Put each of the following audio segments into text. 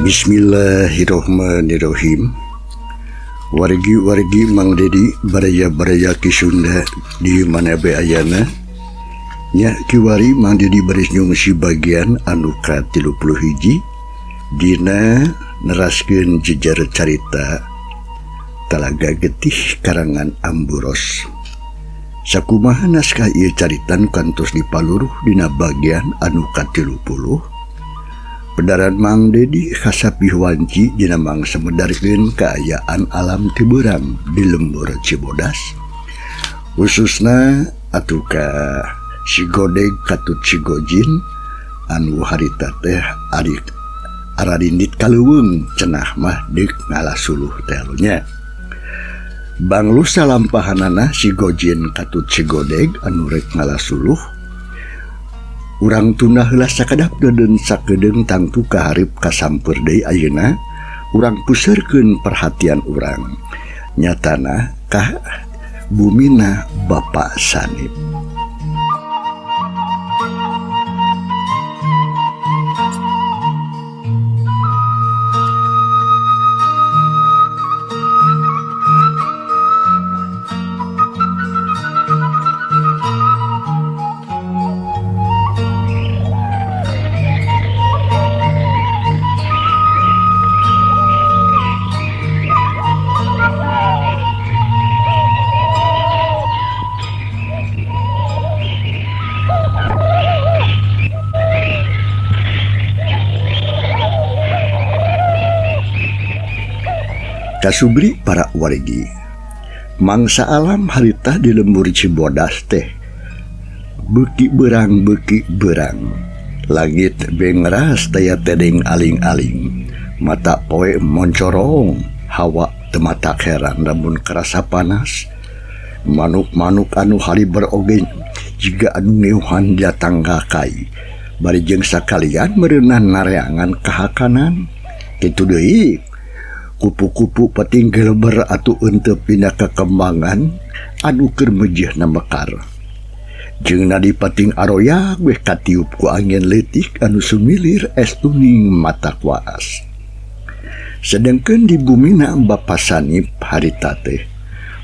Bismillahirrahmanirrahim. Wargi-wargi Mang Dedi baraya-baraya Ki Sunda di mana be ayana nya kiwari Mang Dedi baris nyungsi bagian anu ka-31 dina neraskeun jejer carita Talaga Getih karangan Amburos. Sakumaha naskah ieu carita nu kantos dipaluruh dina bagian anu ka-30. Pedaran Mang Dedi kasapi wanci dina mangsa medarkeun kaayaan alam tiberang di lembur Cibodas, khususna atuh ka Sigodeg katut Sigojin anu harita teh ari ararindit kaleuweung cenah mah deuk ngalah suluh teh nya. Banglu salampahanana Sigojin katut Sigodeg anu rek ngalah suluh urang tunda heula sakedap deuden sakedeung tangtu kaharep kasamper deui ayeuna urang puseurkeun perhatian urang nyatana ka bumina Bapak Sanip. Kasubri para wargi mangsa alam harita di lembur Cibodas teh beuki berang langit bengras daya tedeng aling-aling mata poe moncorong hawa teu matak heran lamun kerasa panas manuk-manuk anu haliber oge jiga anu ngeuhan datang ka kai bari jeung sakalian meureunah nareangan kahakanan kitu deui kupu-kupu pating geleber atuh eunteup dina kakembangan anu keur mejeuhna mekar jeung nadi pating aroyak weh katiup ku angin leutik anu sumilir es tuning mata kuas. Sedengkeun di bumina Bapa Sanip harita teh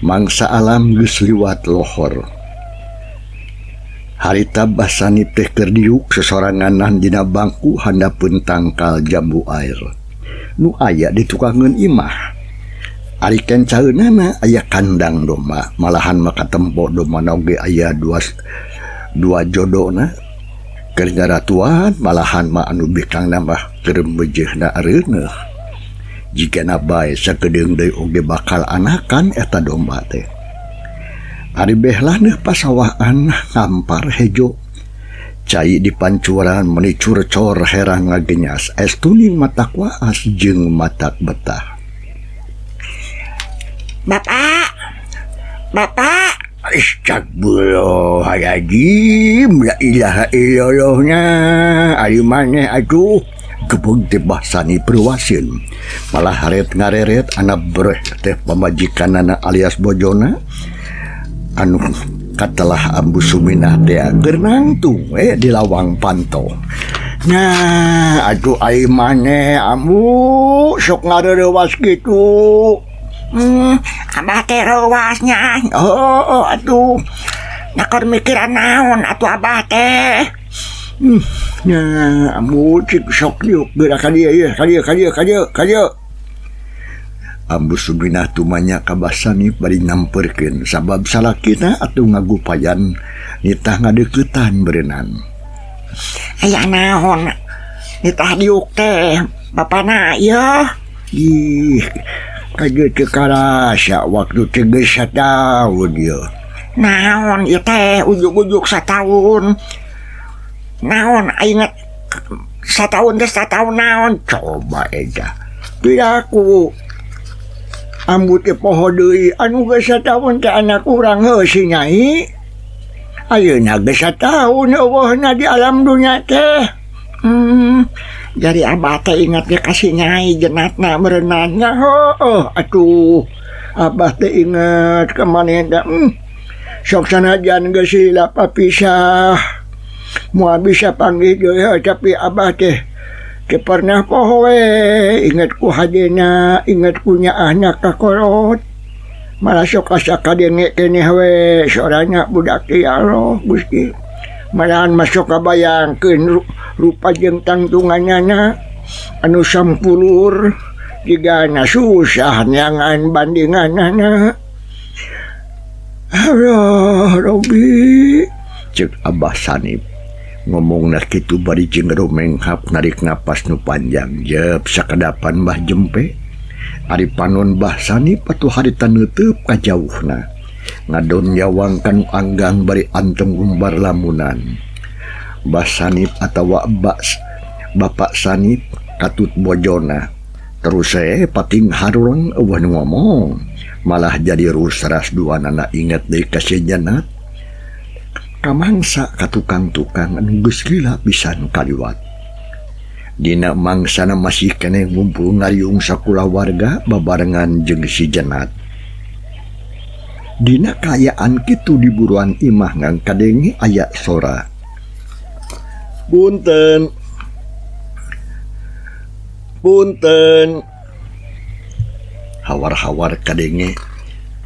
mangsa alam geus liwat lohor. Harita Bah Sanip teh keur diuk sesoranganan dina bangku handapeun tangkal jambu air nu aya di tukangeun imah. Ari kencaeunana aya kandang domba, malahan maka tempo domba oge aya dua jodona keur nyaratuan malahan mah anu bikang nambah keur mejeuhna areuneuh. Jigana bae sakedeung deui oge bakal anakan eta domba teh. Ari behlah neuh pasawahan ngampar hejo. Cai di pancuran meni curcor herang ngagenyas es tuning matak waas jeung matak betah. Bapak, bapak, Astagfirullahaladzim, la ilaha illallahnya, ari maneh atuh gebeg teh Bah Sanip ruaseun. Malah haret ngareret anak breh teh pamajikanana alias bojona anu katelah Ambu Suminah teh keur nangtung we di lawang panto. Nah, aduh ai maneh ambu sok ngareurewas kitu. Abah teh reuwasnya. Oh, aduh. Nah, keur mikiran naon atuh abah teh? Nah, ambu cik sok diuk geura ka dieu ieu, ka dieu, ka dieu, ka dieu, ka dieu. Ambu Suminah tumanya ka Bah Sanip bari nyamperkeun sabab salakina atuh ngagupayan nitah ngadeuketan berenang. Aya naon nitah diuk teh bapana ieu? Ih, kajeut teu karasa waktu teh geus sataun ieu. Naon ieu teh ujug-ujug sataun? Naon aing sataun teh sataun naon? Coba eta. Piraku ambu teh poho deui anu geus sataun teh anak urang heuh si Nyai. Ayeuna geus sataun eueuhna di alam dunya teh. Jadi abah teh ingat ge ka si Nyai jenatna meureunannya. Heuh, atuh abah teh ingat ka manehna. Sok sanajan geus hilap papisah. Moal bisa panggih deui tapi abah teh Teu pernah poho we inget ku hadena inget ku nyaahna ka kolot. Malah sok asa kadenge keneh we sorana budak teh ya Allah Gusti. Malahan mah sok kabayangkeun rupa jeung tangtunganana anu sampulur jigana susah neangan bandinganana. Allah Robbi cek Abah Sanip. Ngomongna kitu bari jeung rumenghap narik napas nu panjang jep sakadapan Mbah Jempe. Ari panon Bah Sanip atuh harita neuteub ka jauhna. Ngadon nyawang kanu anggang bari anteng umbar lamunan. Bah Sanip atawa Bapak Sanip katut bojona. Terus pating harureng eueuh nu ngomong. Malah jadi rusras duanana inget deui ka si Jenat. Kamangsa ka tukang-tukang anu geus lila pisan kaliwat. Dina mangsana masih keneh ngumpul ngariung sakulawarga babarengan jeung si Jenat. Dina kaayaan kitu di buruan imah ngan kadenge aya sora. Punten. Punten. Hawar-hawar kadenge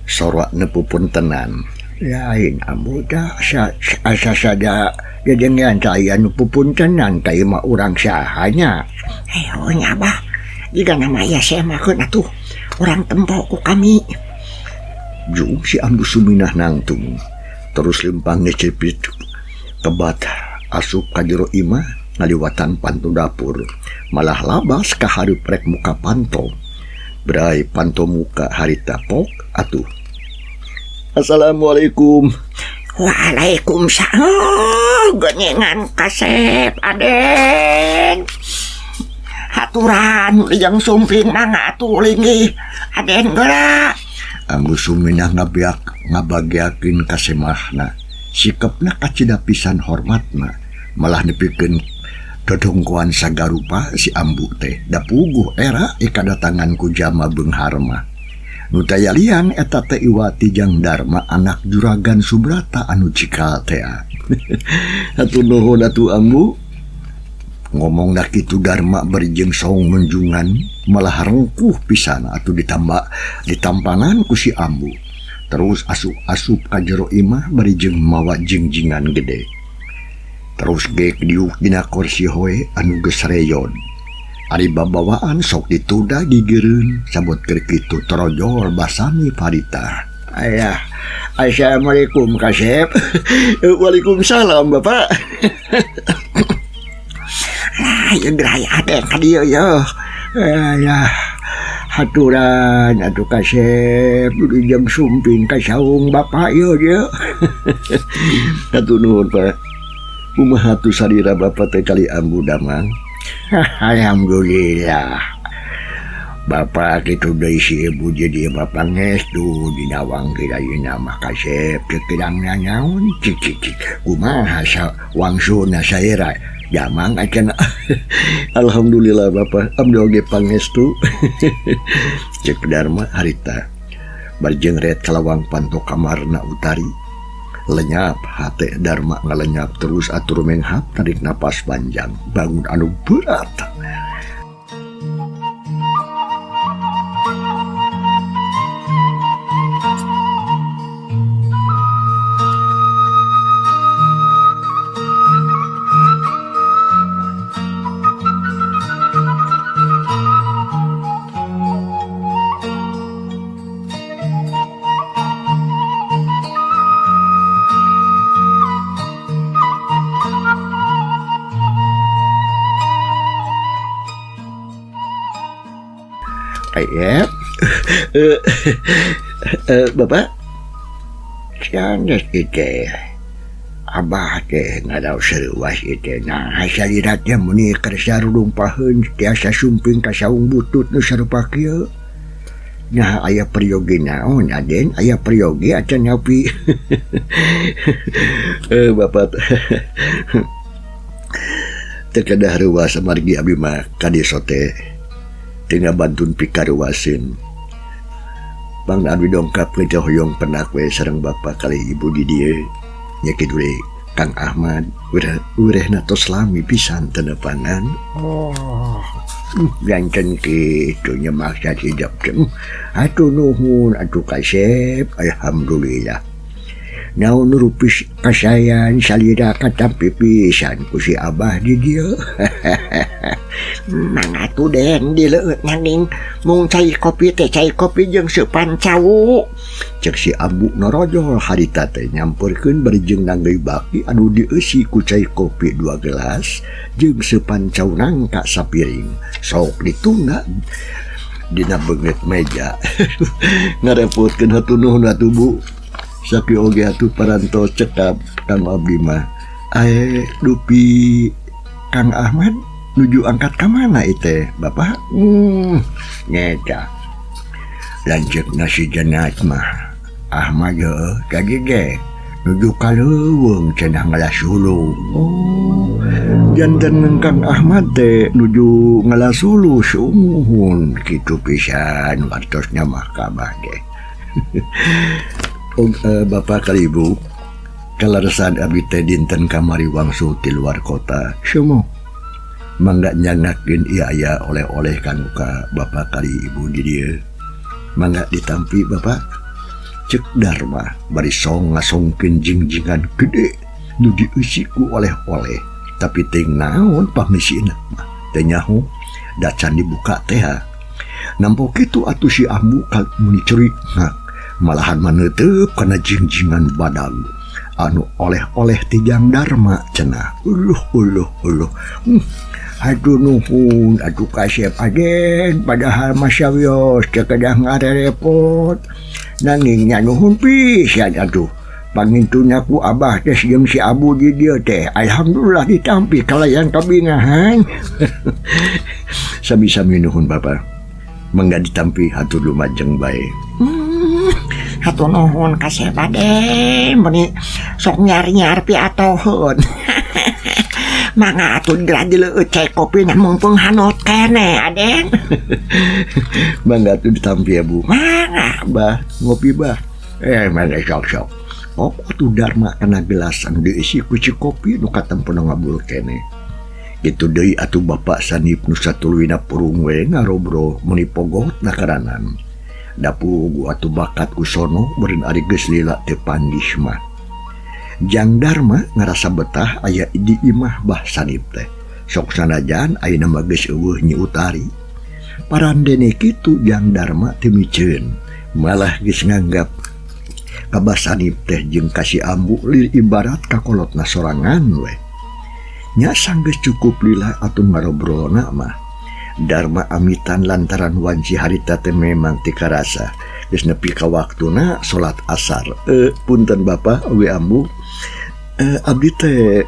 sora nepupuntenan. Lain ambu tah asa sada dedengean teh aya nu pupuntenan ka imah urang saha nya. Heho nya Abah, jiga nama aya semakeun atuh urang tempo ku kami. Jung si Ambu Suminah nangtung terus lempang ngecipit kebat asup ka jero imah ngaliwatan panto dapur malah labas ka hareup rek muka panto. Brai panto muka harita pok atuh. Assalamualaikum. Waalaikumsalam. Genengan kasep Aden. Haturan lijang sumping mangga atuh linggih. Aden geura. Ambu Suminah ngabiak ngabagiakeun ka semahna. Sikepna kacida pisan hormatna. Malah nepikeun dodongkoan sagarupa si Ambu teh. Da puguh era kadatangan ku jama beunghar mah. Nu tayalian eta teh Iwati jeung Darma anak juragan Subrata anu cikal tea. Hatur nuhun atuh Ambu. Ngomongna kitu Darma bari jeung saung munjungan malah rengkuh pisan atuh ditambah ditampangan ku si Ambu. Terus asup-asup ka jero imah bari jeung mawa jingjingan gede. Terus gek diuk dina kursi hoe anu geus reyon. Ari babawaan sok dituda gigireun sabot keur kitu torojol basani parita. Ayah, assalamualaikum Kasep. Waalaikumsalam Bapak. Lah, ieu gerai Aden ka dieu yeuh. Alah, haturan atuh Kasep jeung sumping ka saung Bapak ieu dieu. Hatur nuhun Pak. Kumaha atuh sarira Bapak teh kali Ambu damang? Alhamdulillah. Bapak kitu deui si ibu jadi bapak pangestu dina wangkil ayeuna mah Kasep teu kirang nanaon cik cik cik kumaha wangsuna saera damang acan. Alhamdulillah Bapak abdi oge pangestu. Cek Darma harita bari jeung ret kalawang panto kamarna Utari. Lenyap hate Darma ngalenyap terus atur menghap tarik napas panjang bangun anu berat. Bapak sanes ieu Abah teh ngadaw sereuwas ieu teh nah hasaliratnya meni kersa rurumpaheun tiasa sumping ka saung butut nu sarupa kieu. Nah aya peryogi naon Aden aya peryogi acan nyapi. Bapak teu kedah reuwas amargi abi mah ka desa teh teu ngabantun pikaruwaseun. Bang abdi dongkap teh hoyong penak we sareng bapak kali ibu di dieu. Nya kitu we Kang Ahmad urehna tos lami pisan teu nepangan. Oh, janten kitu nya maksa hijab teh. Atuh nuhun atuh kasep, alhamdulillah. Naon rupis kasayan salira katampi pisan ku si Abah di dieu. Mangga atuh Den dileueut nanging mung cai kopi teh cai kopi jeung seupan cau. Cek si Ambu norojol harita teh nyamperkeun bari jeung nanggeuy baki anu dieusi ku cai kopi 2 gelas jeung seupan cau nangka sapiring. Sok ditunda dina beungeut meja. Ngarepotkeun hatur nuhun atuh Bu. Sakieu oge atuh parantos cekap Kang abdi mah. Ae dupi Kang Ahmad nuju angkat ka mana ieu Bapak? Nyeta. Lanceukna si Jenat mah Ahmad heueuh tadi ge nuju ka leuweung cenah ngalas hulu. Oh, janten Kang Ahmad teh nuju ngalas hulu sumuhun kitu pisan wartosna mah ka Abah ge. Bapak kali Ibu, kaleresan abdi teh dinten kamari wangsul ti luar kota. Sumuh mangga nyangakeun ieu aya oleh-oleh kanggo ka Bapak kali Ibu di dieu. Mangga ditampi Bapak. Cek Dharma bari song ngasongkeun jingjingan gede nu dieusi ku oleh-oleh. Tapi teuing naon pangisina mah teu nyaho da can dibuka teh. Nampo kitu atuh si Ambu muni cerik ngak. Malahan maneuteub kana jingjingan badag anu oleh-oleh ti Jang Dharma cenah. Uluh uluh uluh. Hatur nuhun atuh kasep aden padahal masawios teu kedah ngarerepot. Nanging nya nuhun pisan atuh. Pangintuna ku Abah teh jeung si Abu di dieu teh. Alhamdulillah ditampi kalayan kabingahan. Sami-sami nuhun Bapak. Mangga ditampi hatur lumajeng bae. Hatur nuhun kasep aden meuni sok nyari-nyari atoheun. Mangga atuh dileueut cai kopi na mumpung hanot keneh aden. Mangga atuh ditampi ya Bu. Mangga Bah, ngopi bah. Mangga sok-sok. Oh, atuh Dharma kana gelas anu diisi ku ci kopi nu katempona ngabul keneh. Kitu deui atuh Bapak Sanip nu satuluyna purung we ngarobrol meuni pogot na karanan. Dapu atuh bakat ku sono beureun ari geus lila teu panggih mah. Jang Dharma ngarasa betah aya di imah Bah Sanip teh. Sok sanajan ayeuna mah geus eueuh Nyi Utari. Parandene kitu Jang Dharma teu miceun, malah geus nganggap ka Bah Sanip teh jeung ka si Ambu lir ibarat kakolotna sorangan we. Nya sanggeus cukup lila atuh ngarobrolna mah. Dharma amitan lantaran wanci harita teh memang teu karasa. Geus nepi ka waktuna salat asar. Punten Bapak oge Ambu. Abdi teh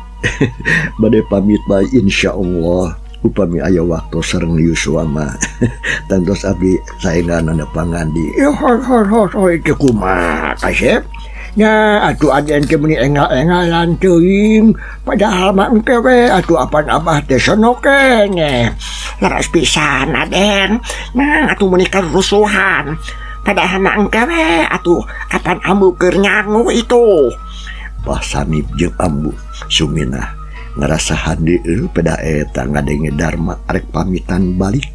bade pamit bae insyaallah upami aya waktu sareng Yuswa mah. Tangtos abdi saenggan nepangan di. Hor hor hor hor teu kumaha kasep. Nya atuh aden teh meuni engal-engalan teuing padahal mah engke we atuh apan Abah teh sono keneh. Leres pisan aden. Nah atuh meuni karusuhan. Padahal mah engke we atuh apan Ambu keur nyangu itu. Bah Sanip jeung Ambu Suminah ngarasa handeueul peda eta ngadenge Dharma arek pamitan balik.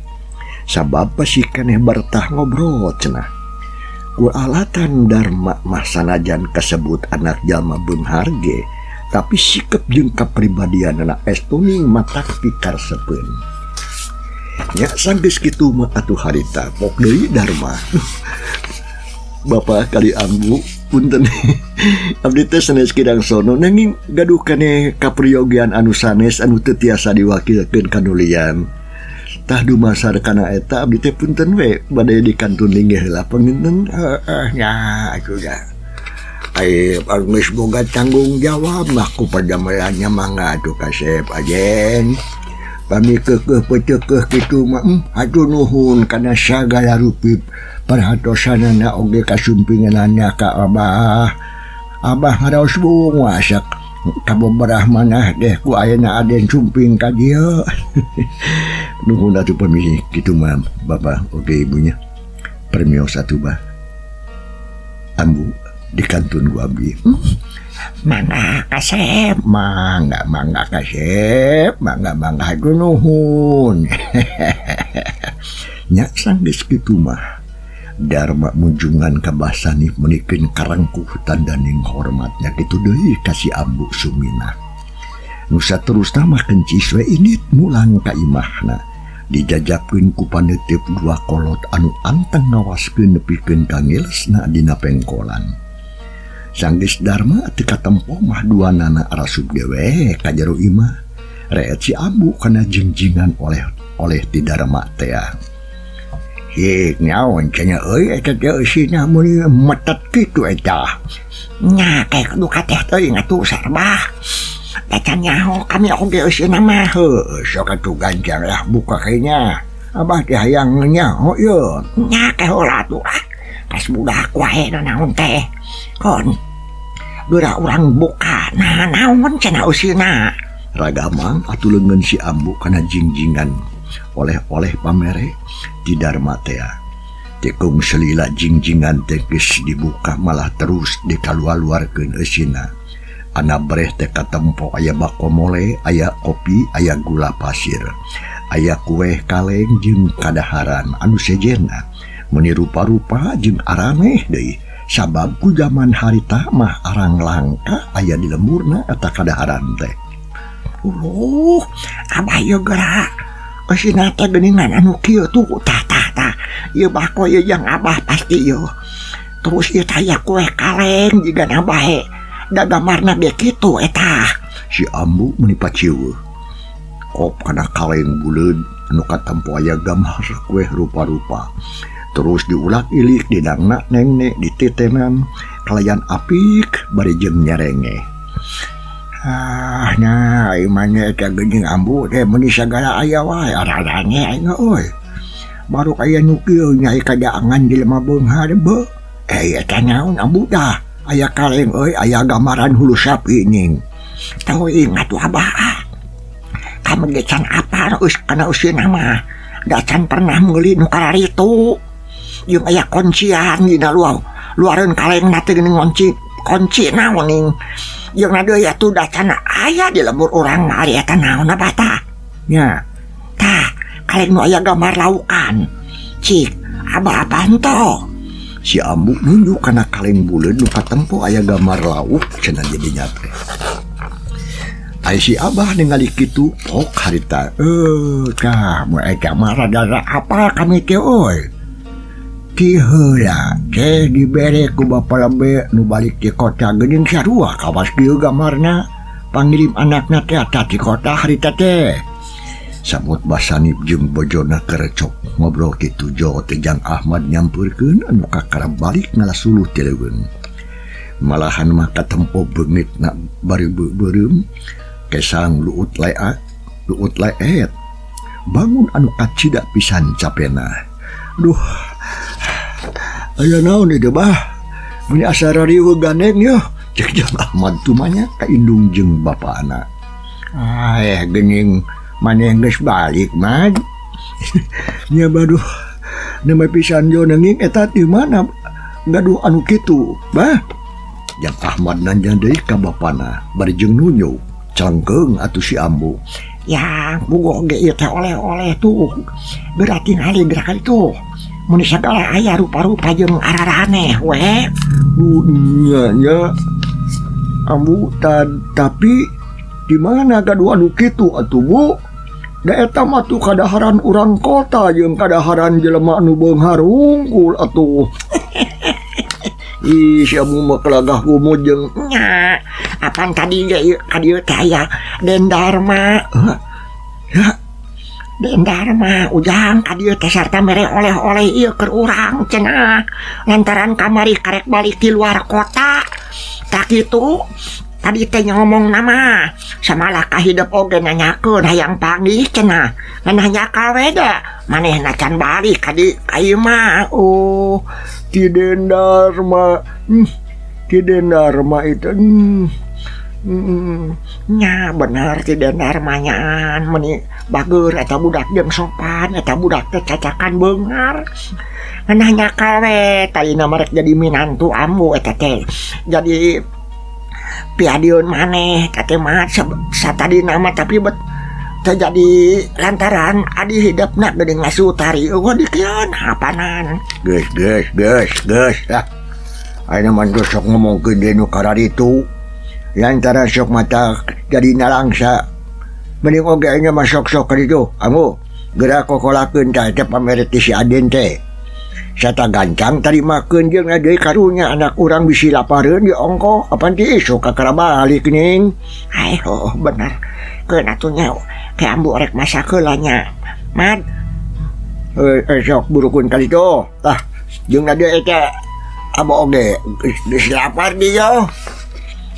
Sabab pasti keneh bertah ngobrol cenah. Ku alatan Dharma mah sanajan kasebut anak jalma beunghar ge, tapi sikep jeung kapribadianana estuning matak pikarsepeun. Nya sanggeus kitu mah atuh harita pok deui Dharma. Bapak kali Ambu punten. Abdi teh sanes kidang sono nanging gaduh keneh kapriyogian anu sanes anu teu tiasa diwakilkeun ka nu lian. Tah dumasar kana eta abdi teh punten we bade dikantun linggih heula panginten. Heeh nya atuh da. Ai geus boga tanggung jawab mah ku padamelannya mangga atuh kasep ajen. Pami keukeuh peuteukeuh kitu mah hatur nuhun kana sagala rupi perhatosanana oge kasumpinganana ka Abah. Abah ngaraos bunga sak kabobarah manah deh ku ayeuna aden sumping ka dieu. Nuhun atuh pami kitu mah Bapak oge ibunya. Permios atuh Bah. Ambu Dikantun ku abdi. Mangga kasep, mangga mangga kasep, mangga mangga hatur nuhun. Nya sanggeus kitu mah Darma munjungan ka Bah Sanip meunikeun karengkuh tandaning hormatnya kitu deui ka si Ambu Suminah. Nu saterusna mah kencis we indit mulang ka imahna dijajapkeun ku paneuteup dua kolot anu anteng ngawaskeun nepikeun ka ngelesna dina pengkolan. Sanggeus Darma teu katempo mah duanana arasup dewe ka jero imah. Reet si Ambu kana jingjingan oleh-oleh ti Darma tea. Hik naon cenah euy eta teh eusina meuni metet kitu eta. Nya kayak duka teh teuing atuh sarbah. Da can nyaho kami oge eusina mah. Heueuh sok atuh ganjang lah buka kayanya. Abah teh hayang nyaho ieu. Nya ke heula atuh ah. Kas budak wae naon teh. Kon geura urang buka nah naon cenah eusina. Ragamang atuh leungeun si Ambu kana jingjingan oleh-oleh pamere ti Darma tea. Tikung selila jingjingan teh geus dibuka malah terus dikaluar-luarkeun eusina. Ana breh teh katempo aya bako mole, aya kopi, aya gula pasir, aya kueh kaleng jeung kadaharan anu sejenna. Meuni rupa-rupa jeung araneh deui. Sabab ku zaman harita mah arang langka aya di lemburna eta kadaharan teh. Uluh, abah ieu geura. Eusina teh geuningan anu kieu tuh tah tah tah. Ieu bako ieu jang abah pasti ieu. Terus ieu teh aya kue kaleng jiga abah he. Da gambarna ge kitu eta. Si Ambu meuni paciweuh. Kop kana kaleng buleud anu katempo aya gambar kue rupa-rupa. Terus diulak-ilik didangna nengnek dititenan kalayan apik bari jeung nyerenge. Ah, nah, imanya eta geuning Ambu teh meuni sagala aya wae ararane aing euy. Baru aya nu kieu nya kadaangan jelema beunghar beuh. Eta naon Ambu tah? Aya kaleng euy, aya gambaran hulu sapi ning. Teuing atuh abah ah. Kami ge can apal eus kana eusina mah. Da can pernah meuli nu kararitu. Jeung aya kuncian dina luareun kalengna teh geuning ngunci kunci naon ning. Jeung deui atuh da can aya di lembur urang mah ari eta naon abah tah? Nya. Tah, kaleng nu aya gambar laukan. Cik, abah apaan to? Si Ambu nunjuk kana kaleng buleud nu katempo aya gambar lauk cenah jadinya teh. Ai si Abah ningali kitu pok harita. Tah mun eta mah rada apa kami teh euy. Ti heula teh dibere ku bapa lembe nu balik ti kota geuning sarua kawas kieu gambarna. Pangirim anakna teh ata ti kota harita teh. Samot Basanip jeung bojona kerecok ngobrol kitu jo teh Jang Ahmad nyampeurkeun anu kakara balik ngalasuluh ti leuweung. Malahan mah katempo beungitna bari beureum kesang luut leat, luut leet. Bangun anu kacida pisan capena. Duh. Aya naon ieu bah? Meuni asa rariweuh gandeng yeuh. Cek Jang Ahmad tumanya ka indung jeung bapana. Ah, geuning maneh geus balik, Mad. Nya baduh. Nembe pisan jo nenging eta di mana gaduh anu kitu, bah? Jang Ahmad nanya deui ka bapana bari jeung nunjuk. Cangkeung atuh si Ambu. Ya, bugo ge ieu teh oleh-oleh tuh. Geura tingali geura ka ditu. Mun sagala aya rupa-rupa jeung araraneh we. Nya nya. Ambu tapi di mana gaduh anu kitu atuh Bu? Da eta mah tuh kadaharan urang kota jeung kadaharan jelema anu beunghar hungkul atuh. Ih, si Ambu mah kelagah gumut jeung nya. Apaan tadi ge ieu ka dieu teh aya Dendarma. Hah? Ya. Dendarma ujang ka dieu teh sarta mere oleh-oleh ieu keur urang cenah. Lantaran kamari karek balik ti luar kota. Tak kitu tadi teh ngomong nama samalah kahidep oge nanyakeun hayang panggih cenah. Ngan hanya we da manehna can balik ka di ka ieu mah. Oh, ti Dendarma. Ti Dendarma itu. Nya bener ti Dendar manyaan meni bager eta budak jeung sopan eta budak teh cacakan beunghar. Ngeunah nyakal we tadina mah rek jadi minantu ambu eta teh. Jadi piadieun maneh eta teh mah satadina mah tapi bet teu jadi lantaran adi hidepna geuning ngasutari eueuh dikieun hapanan. Geus geus geus geus ah. Ayeuna mah geus sok ngomongkeun deui nu kararitu. Lantaran sok mata jadi nalangsa. Mending oge ayeuna mah sok-sok ka ditu. Ambu, geura kokolakeun tah eta pamere ti si Adin teh. Sata gancang tarimakeun jeung deui karunya anak urang bisi lapareun di ongkoh apan ti isuk kakara balik ning. Ai heuh bener. Keun atuh nya ke ambu rek masak heula nya. Mad. Sok burukun ka ditu. Tah jeung deui eta ambu oge geus lapar dia.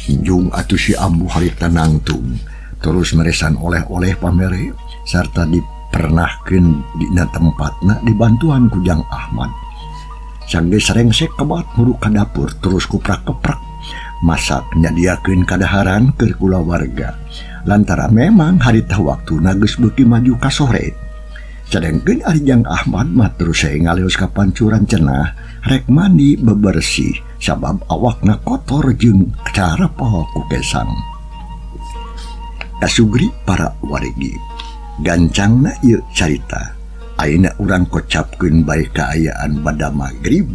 Jung atuh si ambu harita nangtung terus meresan oleh-oleh pamere sarta dipernahkeun dina tempatna dibantuan ku Jang Ahmad. Sanggeus rengsek kebat muru ka dapur terus kuprak-keprak masak nyadiakeun kadaharan keur kulawarga. Lantaran memang harita waktuna geus beuki maju ka sore. Sadengkeun ari Jang Ahmad mah terus sae ngaleos ka pancuran cenah rek mandi bebersih sabab awakna kotor jeung carapal ku kesang. Kasugri para wargi. Gancangna ieu carita. Ayeuna urang kocapkeun bae kaayaan bada magrib.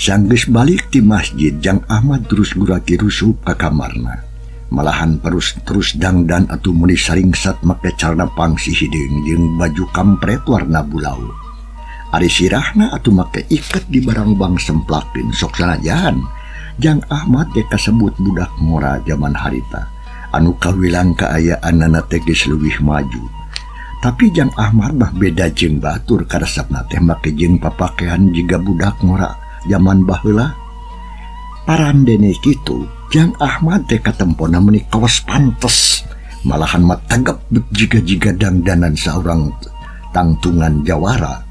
Sanggeus balik ti masjid Jang Ahmad terus guraki rusup ka kamarna. Malahan terus dangdan atuh meuni saringsat make calana pangsi hideung jeung baju kampret warna bulau. Ari sirahna atuh make iket di barangbang semplakeun sok sanajan. Jang Ahmad teh kasebut budak ngora jaman harita anu kawilang kaayaanana teh geus leuwih maju. Tapi Jang Ahmad mah beda jeung batur karesepna teh make jeung papakean jiga budak ngora jaman baheula. Parandene kitu Jang Ahmad teh katempona meuni kawas pantes malahan mah tegep jiga-jiga dangdanan saurang tangtungan jawara.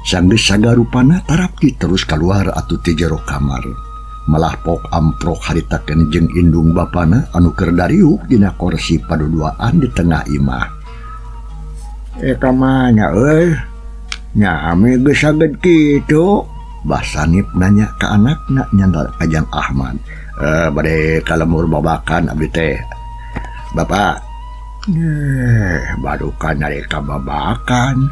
Sanggeus sagarupana tarapti terus kaluar atuh ti jero kamar. Malah pok amprok harita keneh jeung indung bapana anu keur dariuk dina korsi paduduaan di tengah imah. Ka mana euy? Nya ame geus saged kitu. Bah Sanip nanya ka anakna nyandal ka Jang Ahmad. Bade ka lemur babakan abdi teh. Bapak. Barukan ari ka babakan.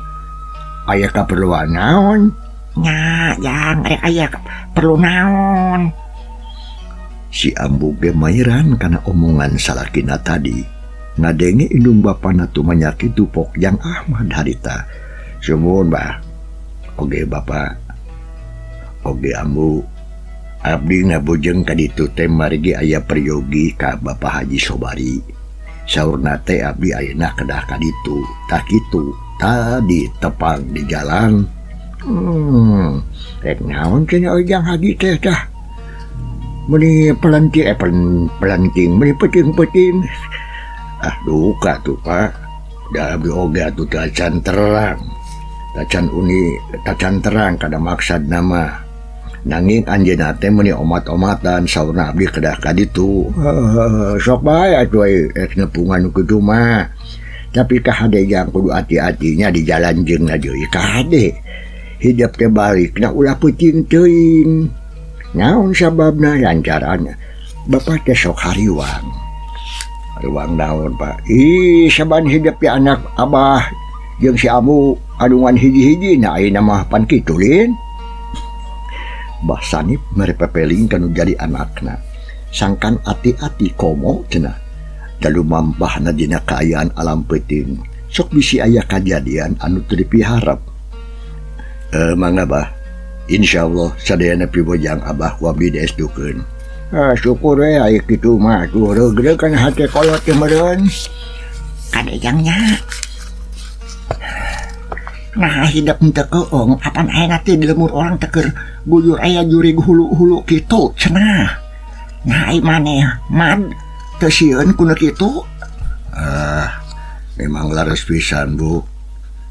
Aya kaperluan naon? Nya, Jang, rek aya perlu naon? Si ambu ge mairan kana omongan salakina tadi. Ngadenge indung bapana tumanya kitu pok Jang Ahmad harita. Sumuhun, Bah. Oge Bapak. Oge ambu. Abdi ngabujeng ka ditu teh margi aya peryogi ka Bapak Haji Sobari. Saurna teh abdi ayeuna kedah ka ditu. Tah kitu. Tadi tepang di jalan. Rek naon cenah euy Jang Haji teh tah? Meuni pelenting, pelenting, meuni peuting-peuting. Ah duka tuh Pak. Da abdi oge atuh tacan terang. Tacan uni, tacan terang kada maksad nama. Nanging anjeunna teh meuni omat-omatan saurna abdi kedah ka ditu. Sok bae atuh rek nepungan nu kitu mah. Tapi kahade jang kudu hati-hatinya di jalan jeung deui kahade. Hidep teh balikna ulah peuting teuing. Naon sababna lancaran bapak teh sok hariwang. Hariwang naon Pak? Ih, saban hidep ya anak abah jeung si ambu adungan hiji-hiji na ayeuna mah pan kitu lin. Bah Sanip mere pepeling kanu jadi anakna. Sangkan ati-ati komo cenah. Dalu mampahna dina kaayaan alam peuting. Sok bisi aya kajadian anu teu dipiharep. Mangga Bah. Insyaallah sadayana pibojang abah ku abdi diesdukeun. Syukur we aya kitu mah atuh reugreug kana hate kolot teh meureun. Kadejangnya. Nah hidup teu keung apan aya teh di lemur orang teh keur guyur aya jurig hulu-hulu kitu cenah. Nah ai maneh mad teu sieun ku nu kitu? Memang laras pisan Bu.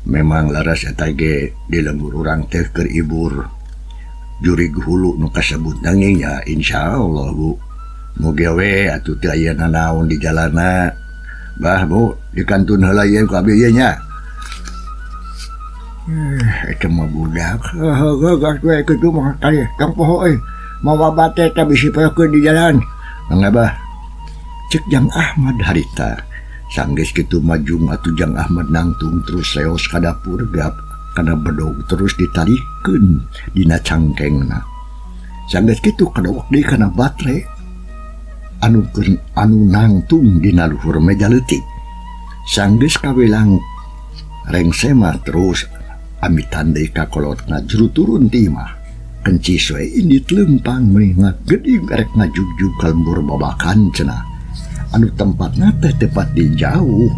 Memang laras eta ge di lembur urang teh keur ibur. Jurig hulu nu kasebut nanging ya insyaallah Bu. Mugi we atuh teu aya nanaon di jalana. Bah Bu, dikantun heula ieu ku abi ieu nya. Eta mah budak. Heuh gas we kitu mah tadi tong poho euy. Mawa bate teh bisi poekeun di jalan. Mangga bah. Cek Jang Ahmad harita. Sanggeus kitu majung atuh Jang Ahmad nangtung terus leos ka dapur gap kana bedog terus ditalikeun dina cangkengna. Sanggeus kitu kadowak deui kana batre anu keur anu nangtung dina luhur meja leutik. Sanggeus kawilang rengsema terus amitan deui ka kolotna juru turun ti imah. Kencis we indit leumpang meuni ngageding erek ngajugjug ka lembur babakan cenah. Anu tempatna teh tepat di jauh.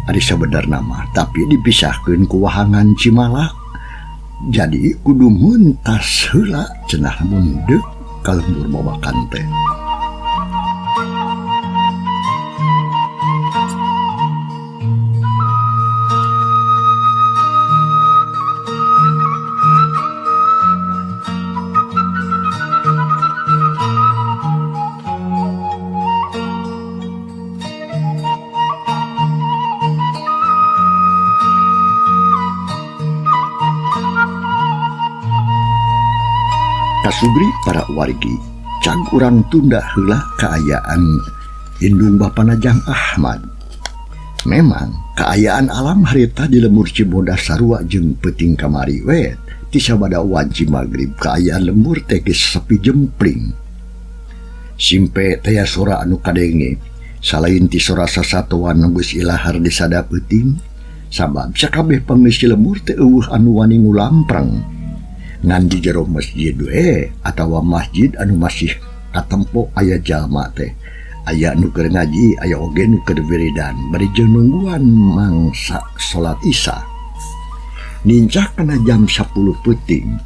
Ari sabenerna mah tapi dipisahkeun ku wahangan Cimalak. Jadi kudu mentas heula cenah mun deuk ka lembur babakan teh. Kasubri para wargi cag urang tunda heula kaayaan indung bapana Jang Ahmad. Memang kaayaan alam harita di lembur Cibodas sarua jeung peuting kamari we ti sabada wanci magrib kaayaan lembur teh geus sepi jempling. Simpe teh sora anu kadenge salain ti sora sasatoan nu geus ilahar di sada peuting sabab sakabeh pangeusi lembur teh eueuh anu wani ngulampreng. Ngan di jero masjid we atawa masjid anu masih katempo aya jalma teh aya nu keur ngaji aya oge nu keur wiridan bari jeung nungguan mangsa salat isya. Nincak kana jam 10 peuting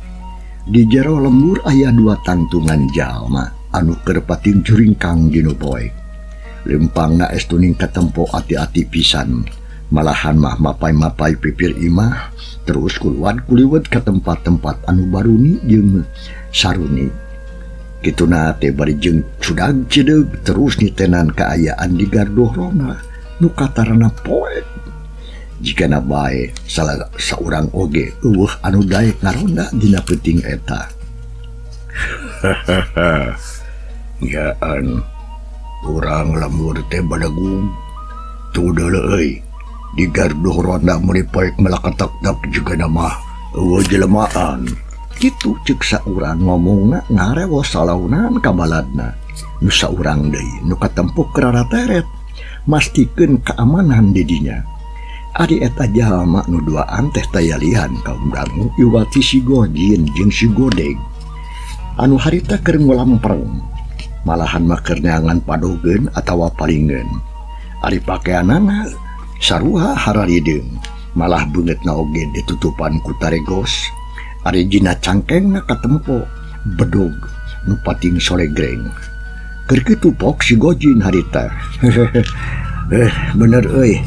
di jero lembur aya dua tangtungan jalma anu keur pating juringkang dinu poe. Lempangna estuning katempo ati-ati pisan malahan mah mapai-mapai pipir imah terus kuluan kuliwet ke tempat-tempat anu baruni jeung saruni. Kituna teh bari jeung cudag cideug terus nitenan kaayaan di gardohrona nu katarana poek. Jikana bae salah saurang oge eueuh anu daek ngaronda dina peuting eta. Yaan urang lembur teh badagung tuh deuleu euy. Di garduh ronda meuni poek melakatak-tak juga nama eueuh jelemaan. Kitu ceuk saurang ngomongna ngarewos salaunan ka baladna. Nu saurang deui nu katempuh kararateret mastikeun keamanan di dinya. Ari eta jalma nu duaan teh tayalihan kaum dangu iwati si Gojin jeung si Godeg. Anu harita keur ngulampreng malahan mah keur neangan padogeun atawa palingeun. Ari pakeanana sarua hararideung malah beungeutna oge ditutupan ku taregos. Ari dina cangkengna katempo bedog nu pating solegreng. Keur kitu pok si Gojin harita. Bener euy.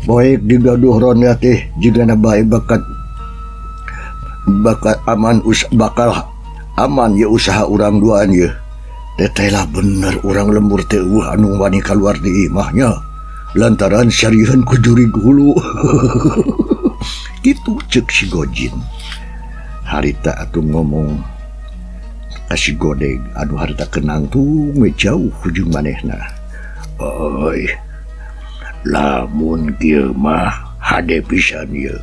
Poek digaduh ronda teh jigana bae bakat bakal aman bakal aman ye usaha urang duaan ye. Teteh lah bener urang lembur teh eueuh anu wani kaluar di imahnya. Lantaran syarihan ku jurig hulu. Kitu ceuk si Gojin. Harita atuh ngomong ka si Godeg anu harita kenang tuh jauh jeung manehna. Oi, lamun kieu mah hade pisan ieu.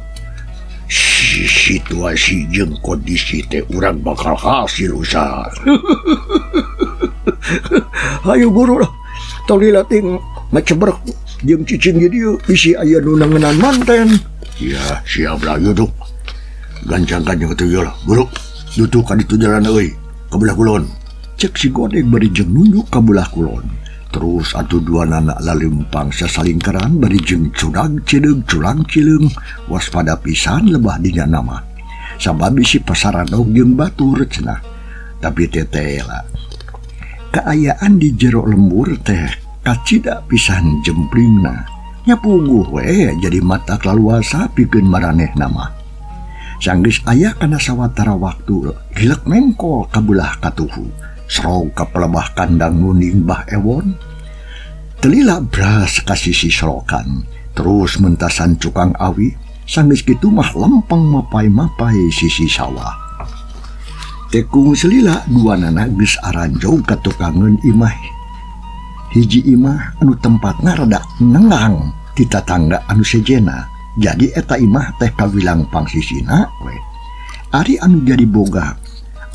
Situasi jeung kondisi teh urang bakal hasil usaha. Hayu buru lah. Tong dilatih macebrek jeung cicing di dieu bisi aya nu nangenan manten. Ya, siap lah ieu duk. Gancang-gancang atuh ieu lah. Buru, dutuk ka ditu jalan euy, ka belah kulon. Cek si Godeg bari jeung nunjuk ka belah kulon. Terus atuh dua nana lalempang sasalingkaran bari jeung cudag cideug culang cileung waspada pisan lebah dinya nama. Sabab bisi pasaradog jeung batur cenah. Tapi tetela kaayaan di jero lembur teh kacida pisan jemplingna. Nyapuguh we jadi mata laluasa pikeun maraneh nama. Sanggeus aya kana sawatara waktu gilek mengkol ka belah katuhu. Serog ka pelebah kandang nuning Bah Ewon. Teu lila bras ka sisi sorokan, terus mentasan cukang awi, sanggeus kitu mah lempeng mapay-mapay sisi sawah. Tekung selila duanana geus aranjog ka tukangeun imah. Hiji imah anu tempatna rada nenggang ti tatangga anu sejena. Jadi eta imah teh kawilang pangsisina we. Ari anu jadi boga,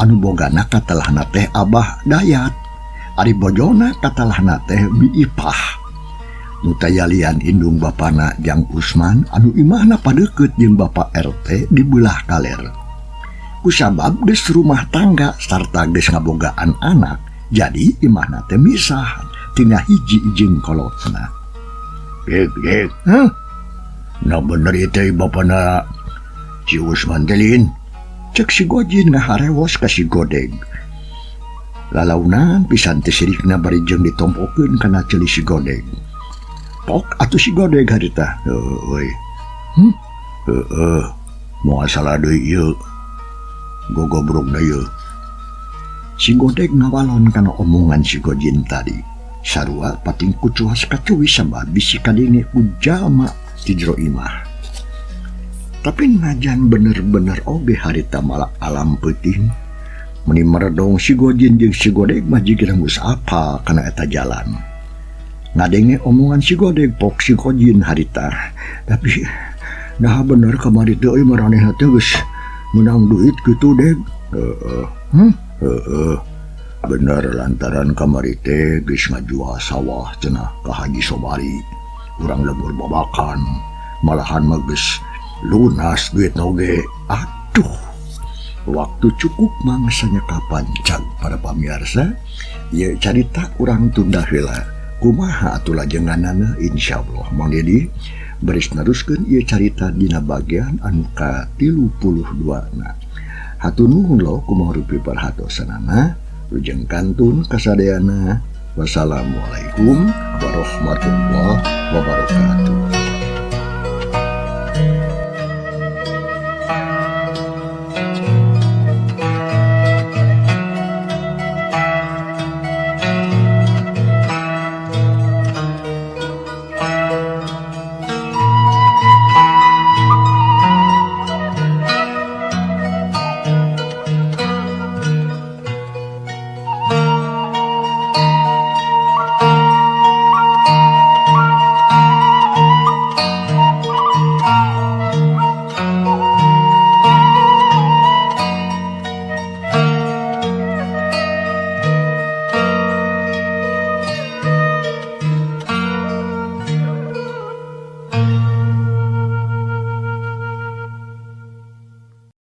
anu bogana katelahna teh Abah Dayat. Ari bojona katelahna teh Bi Ipah. Nu tayalian indung bapana Jang Usman anu imahna padeukeut jeung Bapak RT di beulah kaler. Kusabab geus rumah tangga sarta geus ngabogaan anak, jadi imahna teh misah tina hiji jeung kolotna. Gek, gek. Hah? Nah bener ieu teh bapana si Usman teh lin. Cek si Gojin ngaharewos ka si Godeg. Lalaunan pisan teh sirikna bari jeung ditompokeun kana ceuli si Godeg. Pok atuh si Godeg harita. Heueuy. Heeh. Moal salah deui ieu. Gogobrogna ieu. Si Godeg ngawalon kana omongan si Gojin tadi. Sarua pating kucuas kacuwi sabab bisi kadenge ku jalma ti jero imah. Tapi najan bener-bener oge harita malak alam peuting. Meni meredong si Gojin jeung si Godeg mah jiga geus apal kana eta jalan. Ngadenge omongan si Godeg pok si Gojin harita. Tapi nah bener kamari teh euy maranehna teh geus meunang duit kitu Deg. Heeh. Heeh. Bener lantaran kamari teh geus ngajual sawah cenah ka Haji Sobari. Urang lembur babakan, malahan mah geus lunas duit oge. Aduh. Waktu cukup mangsanya kapancang para pamirsa. Ieu carita urang tunda heula. Kumaha atuh lajenganana insyaallah Mang Dedi baris neruskeun ieu carita dina bagian anu ka-32 na. Hatur nuhun lo kumaha rupi perhatosanana. Lujeng kantun kasadayana. Wassalamualaikum warahmatullahi wabarakatuh.